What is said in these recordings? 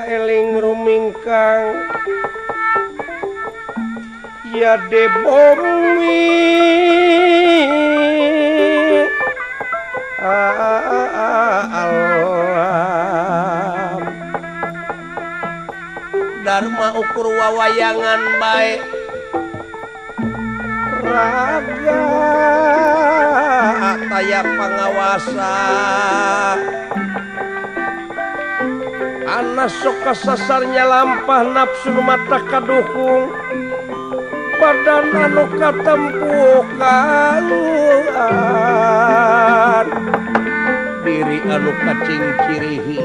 Kaeling rumingkang ya de bumi alam Dharma ukur wawayangan bae raga taya pangawasa anas sok kasasarnya lampah nafsu mata kadukung badan anu katempuh kaluan diri anu kacingcirihi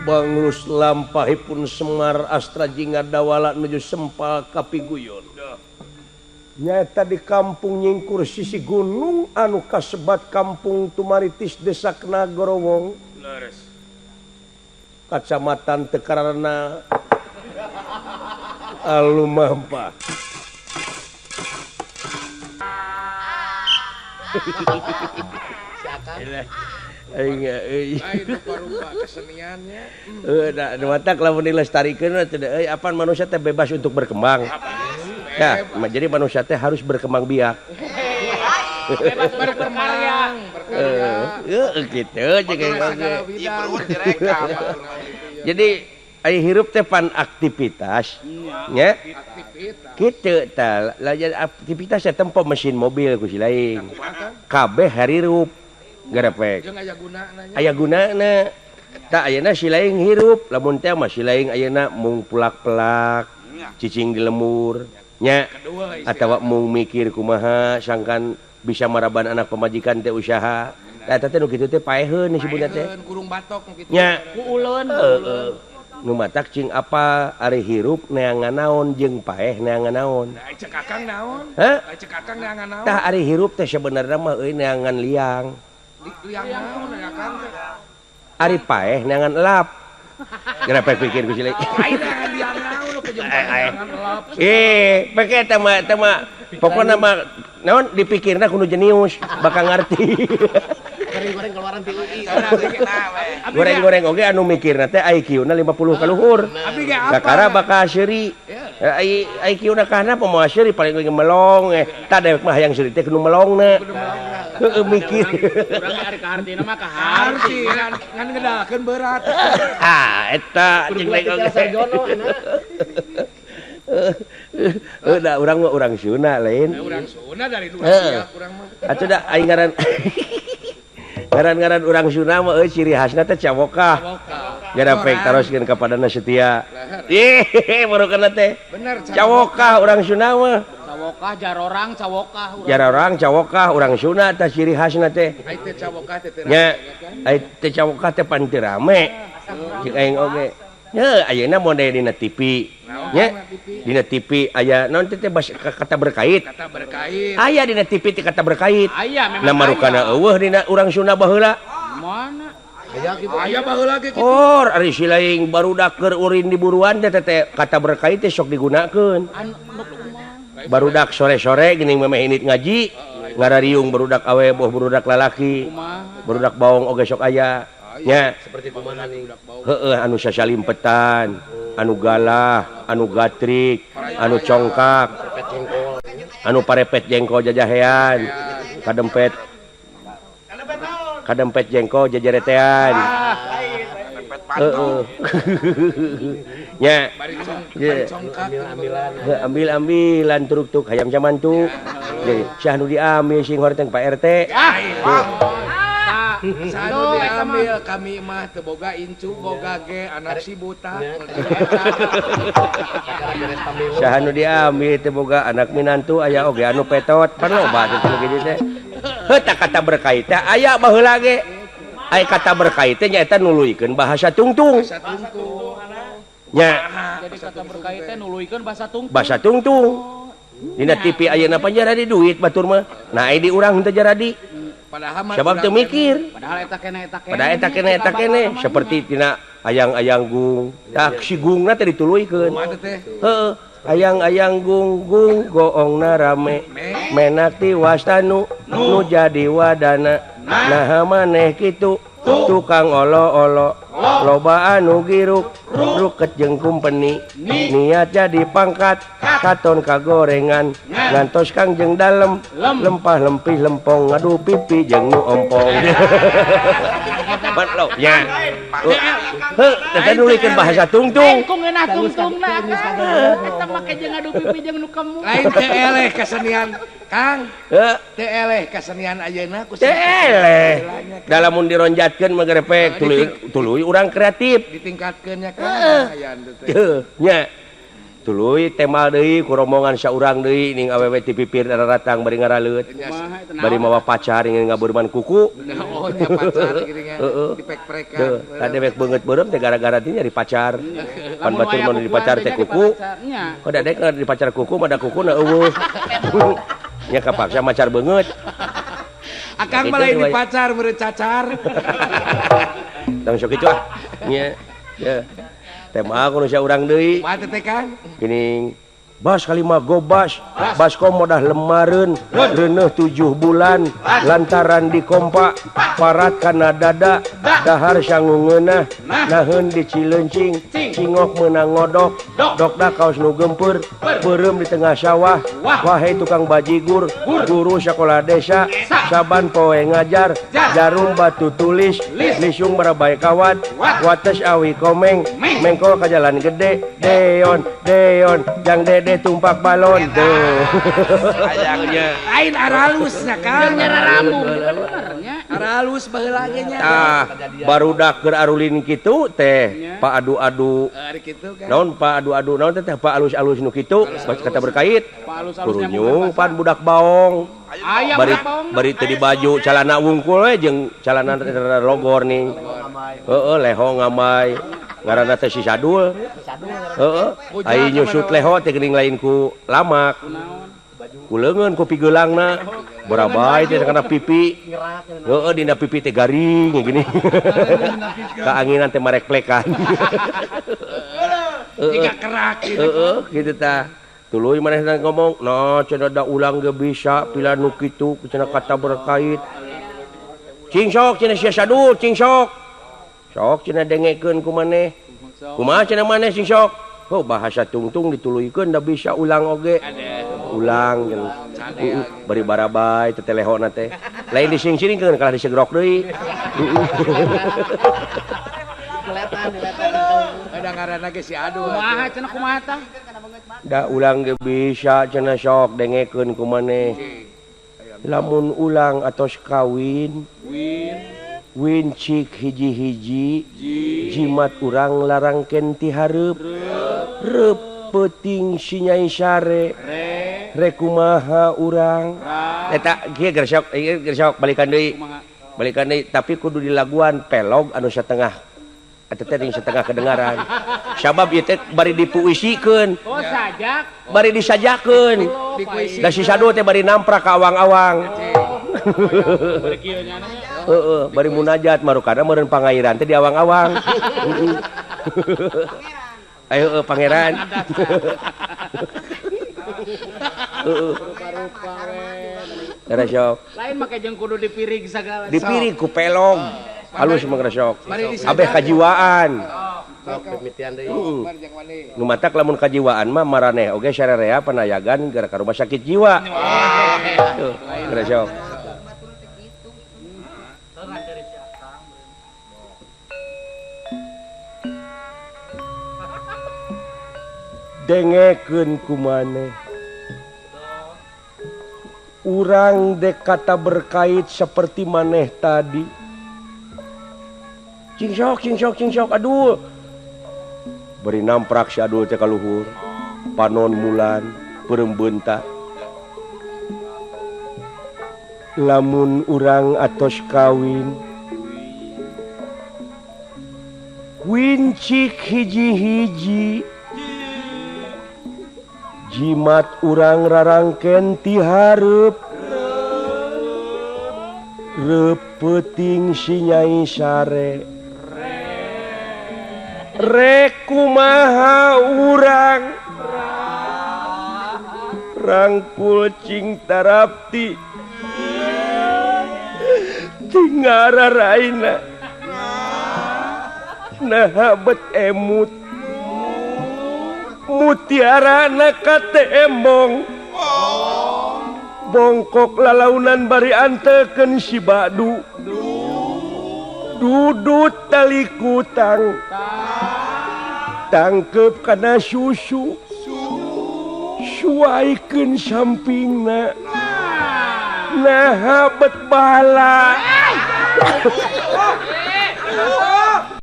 banglus lampahipun Semar Astra Jingga Dawala nuju sempal kapiguyon nyaeta di kampung nyingkur sisi gunung anu kasebat kampung Tumaritis Desa Nagorowong kacamatan Tekarana alumampah. Keseniannya. Matak lamun dilestarikeun teh euy apan manusia teh bebas untuk berkembang. Ya, jadi manusia teh harus berkembang biak. Bebas berkarya. Heeh, gitu jadi ai hirup teh pan aktivitas nya. Kitu tah, lajan aktivitas teh tempo mesin mobil ku si lain. Kabeh harirup garepek. Aya gunana. Tah ayeuna si lain hirup, lamun teh mah si lain ayeuna mung pulak-pelak, cicing di lembur nya atawa mung mikir kumaha sangkan bisa maraban anak pemajikan teh usaha. Tah eta teh nu kitu teh paeheun disebutna teh. Kurung batok nu kitu. Nya. Ku uleun. Heeh. Nu matak cing apa ari hirup neangan naon jeung paeh neangan naon. Nah, cek akang naon? Hah? Cek akang neangan naon? Tah ari hirup teh sebenarna mah euy neangan liang. Liang naon akang teh? Ari paeh neangan elap. Kenapa pikir ku si lain? Ai neangan liang naon nu jeung paeh neangan elap. Eh, pake eta mah pokona mah naon dipikirna kudu jenius bakal ngarti. Goreng-goreng keluaran ti UI. Goreng-goreng oge anu mikirna teh IQ-na 50 ka luhur. Kakara bakal seuri. IQ-na kana moal seuri paling ge melong tah dewek mah hayang seuri teh kudu melongna. Heueuh mikir. Urang ari kahartina mah kaharti ngan ngedalkeun berat. Ah eta jeung lain oge. Heuh da urang mah urang Sunda lain. Urang Sunda dari dulu sia urang mah. Atuh da aing ngaran ngaran-ngaran urang Sunda mah euy ciri khasna teh cawokah. Garapek taroskeun kapadana setia. Ih, baru kana teh. Bener cawokah urang Sunda mah. Cawokah jarorang cawokah urang. Jarorang cawokah urang Sunda teh ciri khasna teh. Ai teh cawokah teh teu rame. Ai teh cawokah teh pan teu rame. Cik aing oge. Heuh, ayeuna mode dina TV. Nya, dina TV aya naon teh kata berkait. Kata berkait. Aya dina TV teh kata berkait. Aya memang. Nah marukana eueuh dina urang Sunda baheula. Mana? Aya kitu. Aya baheula ge kitu. Or ari si lain barudak keur urin di buruan teh teh kata berkait teh sok digunakeun. Barudak sore-sore geuning memeh indit ngaji, ngarariung barudak awe boh barudak lalaki. Barudak baong oge sok aya. Nya seperti kumaha nih? Heeh, anu sasalimpetan, anu galah, anu gatrik, anu congkak, anu parepet jengkol jajahean, kadempet kadempet jengkol jajaretean. Heeh. Nya. Ambil-ambilan truk-truk hayam camantuk. Syah nu diambil sing horteng Pak RT. Sanu diambil kami mah teu boga incu boga ge anak si buta. Saha nu diambil teu boga anak minantu aya oge anu petot pan loba teh nu kitu teh. Heuh tah kata berkait teh aya baheula ge. Aya kata berkait teh nyaeta nuluykeun bahasa tungtung. Nya. Jadi kata berkait teh nuluykeun bahasa tungtung. Bahasa tungtung. Dina TV ayeuna pan jaradi duit batur mah. Nah ai di urang henteu jaradi. Sabab teu mikir. Padahal eta keneh eta keneh. Padahal eta keneh eta keneh seperti tina ayang-ayang gung. Tah si gungna teh dituluykeun. Heeh, ayang-ayang gung gung goongna rame. Menak ti wastanu nu jadi wadana. Naha maneh kitu Tukang olo-olo loba anu giruk ruket jeung kumpeni niat jadi pangkat katon kagorengan ngantos Kangjeng dalem lempah lempih lempong ngadu pipi jeung nu ompong. Bat lo nya. Heuh, teh nulikeun bahasa tungtung. Ku ngeunah tungtungna eta make jeung ngadu pipi jeung nu kemu. Lain teu eleh kasenian Kang. Teu eleh kasenian ayeuna ku teu eleh. Da lamun dironjatkeun mah gerepek tuluy urang kreatif ditingkatkeun nya Kang aya teh. Nya. Tuluy temal deui ku rombongan saurang deui ning awewe ti pipir daratang bari ngaraleut. Bari mawa pacar ingin ngabeurman kuku. Oh nya pacar geuningan dipek-prekan. Tadi dewek beungeut beureum teh gara-gara teh nyari pacar. Pan batur mun di pacar teh kuku. Kok da dek di pacar kuku mah da kukuna eueuh. Nya kapaksa macar beungeut. Akang mah lain di pacar meureun cacar. Tong sok kitu ah. Nya. Ya. Tema aku nu saurang deui. Kumaha teh Kang? Geuning bas kalima gobas, baskom modah lemareun, reuneuh 7 bulan lantaran dikompa, parat kana dada, dahar sangungeunah, naheun di Cilencing, cingok meunang ngodok, dokda kaos nu gempeur, beureum di tengah sawah, wahai tukang bajigur, guru sakola desa, saban poe ngajar, jarum batu tulis, lisung barabai kawat, wates awi komeng, mengkol ka jalan gede, deon, deon, jang dede tumpak balon tuh. Lain aralus nya Kang. Nyararambung bener nya. Aralus baheula ge nya. Tah, barudak keur arulin kitu teh, Pak adu-adu. Naon Pak adu-adu naon teh Pak alus-alus nu kitu, kata berkait. Kurunyung pan budak baong. Bari bari teu di baju calana wungkul we jeung calana logor ning. Heeh, leho ngamai. Ngaranna teh si Sadul. Heeh, ai nyusut leho teh geuning lain ku lamak. Ku leungeun ku pigeulangna. Barabai teh kana pipi. Heeh, dina pipi teh garing gini. Kaanginan teh marek-plekan. Jika kerak gitu. Heeh, kitu tah. Tuluy manehna ngomong, "Nah, cenah da ulang ge bisa pila nu kitu cenah kata berkait." Cing sok cenah sia Sadul, cing sok. Sok cenah dengekeun ku maneh. Kumaha cenah maneh sing sok? Oh, bahasa tungtung dituluykeun da bisa ulang oge. Ulang jeung bari barabai teh telehona teh. Lain dising-siringkeun kalah disegrok deui. Ada ngaranna ge si Adu. Kumaha cenah kumaha tah? Da ulang ge bisa cenah sok dengekeun ku maneh. Lamun ulang atos kawin, wincik hiji-hiji jimat urang larangken ti hareup reup peuting si Nyai Sare rekumaha urang eta kieu gersok ieu gersok balikan deui tapi kudu dilaguan pelog anu satengah eta teh setengah kedengaran sabab ieu teh bari dipuisikeun. Oh sajak bari disajakeun da si Sadu teh bari namprak ka awang-awang. Heeh, bari munajat marukana meureun pangairan teh di awang-awang. Ayo pangeran. Heeh. Ngeresok. Lain make jeung kudu dipirig sagala. Dipirig ku pelog. Halus mah ngeresok. Abeh kajiwaan. Nu matak lamun kajiwaan mah maraneh oge sararea panayagan gara ka rumah sakit jiwa. Tuh, ngeresok. Dengekeun ku maneh urang dek kata berkait seperti maneh tadi. Cing sok cing sok cing sok aduh beri namprak si Adul teh ka luhur panon mulan peureum beunta. Lamun urang atos kawin wincik hiji-hiji jimat urang rarangken ti hareup reup peuting si Nyai Sare rekumaha urang rangkul cing tarapti tingara raina. Nah bet emut mutiara na ka tembong bongkok lalaunan bari antekeun si Badu dudut tali kutang tangkep kana susu suaikeun sampingna nah bet bala.